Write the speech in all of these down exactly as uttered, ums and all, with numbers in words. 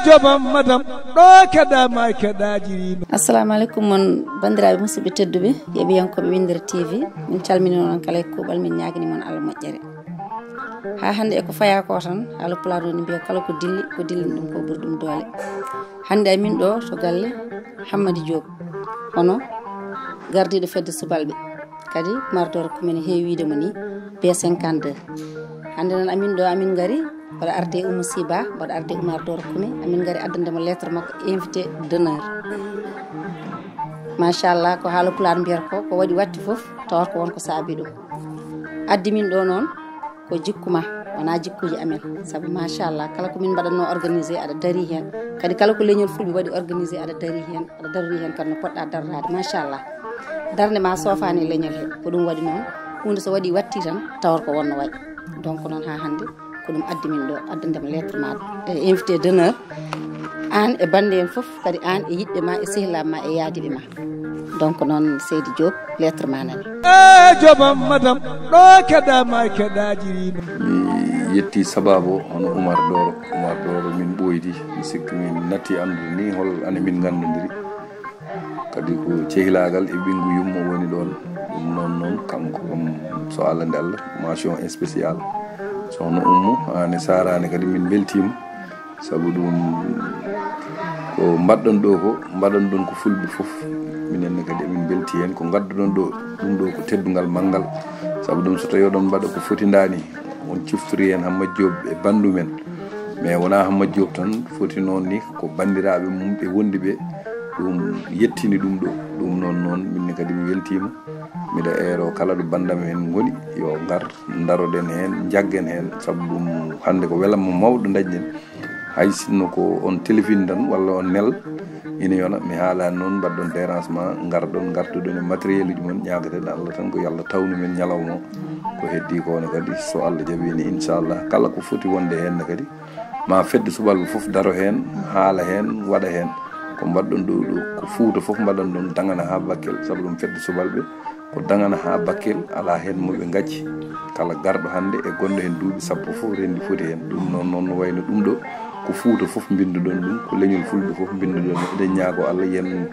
Jobam madam, ɗo keɗama e keɗaji rino. Assalamu aleykum mon, bandiraɓe musidɓe tedduɓe, yeɓiyankoɓe Windere T V. Min calmini on kala e kuuɓal, min ñaagini mon Allah moƴƴere. Ha hande e ko faya ko tan, haala pulaar woni mbiya kala ko dilli, ko dilli ɗum ko ɓuri ɗum doole. Hande amin ɗo to galle Hammadi Diop, hono gardiɗo fedde subalɓe, kadi Umar Doro Kumi ne heewi wiide mo ni, B cinquante-deux. Hande noon amin ɗo, amin ngari, mboɗo arde Oumou Siba, mboɗo arde Umar Doro Kumi, amin ngari addande mo lettre makko invité d'honneur. Machallah, ko haala pulaar mbiyata ko, ko waɗi watti fof, tawata ko won ko saabi ɗum. Addi min ɗo noon, ko jikku ma, wona jikkuji amen. Sabu machallah, kala ko min mbaɗatno organisé, aɗa dari hen. Kadi kala ko leñol fulɓe waɗi organisé, aɗa dari hen, aɗa darori hen kadi no poɗɗa darorade, machallah. Darnde ma soofani e leñol he, ko ɗum waɗi noon. Hunde so waɗi watti tan, tawata ko wonno waɗi. Donc noon ha hande, ko ɗum addi min ɗo, addandema lettre ma, e invité d'honneur. An e bande en fof, kadi an e yiɗɓe ma, e sehilaɓe ma, e yaadiɓe ma. Donc noon, Seydi Diop, lettre ma nani. E Jobam madam, ɗo keɗama e keɗaji rino. Mi yetti sababu o, hono Umar Doro. Umar Doro min ɓoydi, mi sikki min natti anndude ni hol ane min nganndodiri. Kadi ko cehilagal e ɓinngu yummo woni ɗon. Ɗum noon noon, kanko kam, so Allah nde Allah, mention spéciale. Sohna Ummu, an e Sarane kadi min mbeltiima. Sabu ɗum ko mbaɗɗon ɗo ko, mbaɗon ɗon ko fulɓe fof. Minen ne kadi emin mbelti heen. Ko ngadduɗon ɗo, ɗum ɗo ko teddungal manngal. Sabu ɗum so tawi oɗon mbaɗa ko fotindaani, on ciftori heen Hammat Diop e banndum en. Mais wonaa Hammat Diop tan foti noon ni, ko banndiraaɓe mum ɓe wondi ɓe, ɗum yettini ɗum ɗo. Ɗum noon noon, min ne kadi mi weltiima. Miɗa eero kala ɗo banndam en ngoni, yo ngar, ndaroɗen heen, njaggen heen. Sabu ɗum hannde ko welamma mawɗo ndañɗen. Hay sinno ko on téléphone tan walla on nel, ina yona, mi haalani noon, mbaɗɗon dérangement, ngarɗon, ngartuɗon e matériel uji mon, ñaagaten Allah tan ko yo Allah tawnu men ñalawma o. Ko heddi ko ne kadi, so Allah jaɓi ni, inchallah, kala ko foti wonde heen ne kadi, ma fedde subalɓe fof daro heen, haala heen, waɗa heen. Ko mbaɗɗon ɗo, ɗo, ko Fuuta fof mbaɗan ɗon, Dagana haa Bakel, sabu ɗum fedde subalɓe. Ko Dagana haa Bakel, alaa heen mo ɓe ngacci. Kala garɗo hannde e gonɗo heen duuɓi sappo fof renndi foti heen. Ɗum noon, noon no wayno ɗum ɗo, ko Fuuta fof mbinnduɗon ɗum, ko leñol fulɓe fof mbinnduɗon. Eɗen ñaago Allah yen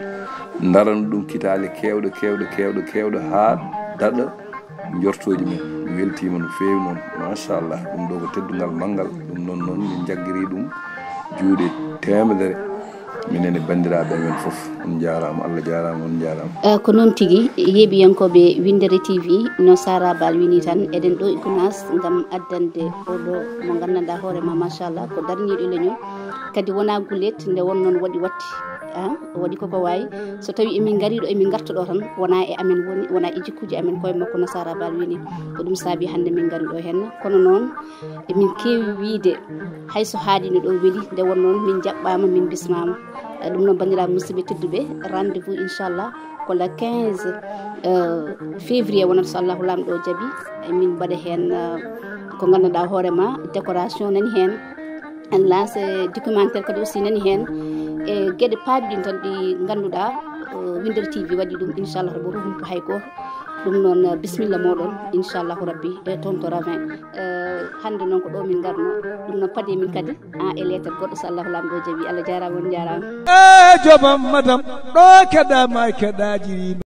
ndarano ɗum kitaale keewɗe, keewɗe, keewɗe, keewɗe haa daɗa njortooji men. Mi weltiima no feewi noon, machallah. Ɗum ɗo ko teddungal manngal. Ɗum noon, noon min njaggiri ɗum juuɗe teemedere. Minen e banndiraaɓe men fof, on njaaraama, Allah jaaraama, on njaaraama. Eh, ko noon tigi, yeeɓiyankooɓe Winndere T V, no Sara Bal wini tan, eɗen ɗo e Gunaas ngam addande oɗo mo nganndanɗaa hoore ma, machallah, ko darniiɗo leñol. Kadi wonaa guleet nde won noon waɗi watti, ah, waɗi koko waawi. So tawi emin ngari ɗo, emin ngarta ɗo tan, wonaa e amen woni, wonaa e jikkuuji amen, koye makko no Sara Bal wini. Ko ɗum saabi hannde min ngari ɗo heen. Kono noon, emin keewi wiyde, hay so haaɗi no ɗo weli, nde won noon min njaɓɓaama, min bismaama. Eh, ɗum noon, banndiraaɓe musidɓe tedduɓe, rendez-vous inchallah ko le quinze, euh, février wonata, so Allahu Laamɗo jaɓi. Emin mbaɗa heen, euh, ko nganndanɗaa hoore ma, décoration nani heen. En lancé documentaire kadi aussi nani heen. E geɗe paaɗi ɗin tan ɗi ngannduɗaa, euh, Winndere T V waɗi ɗum, inchallah, to ɓoto humpu hay gooto. Ɗum noon, euh, bisimilla mooɗon, inchallahu rabbi, e toon to Ravin. Eh, hannde noon ko ɗo min ngarno. Ɗum noon paadi min kadi, ah, e lettre goɗɗo, so Allahu Laamɗo jaɓi. Allah jaaraama, on njaaraama. E Jobam madam, ɗo keɗama e keɗaji rino.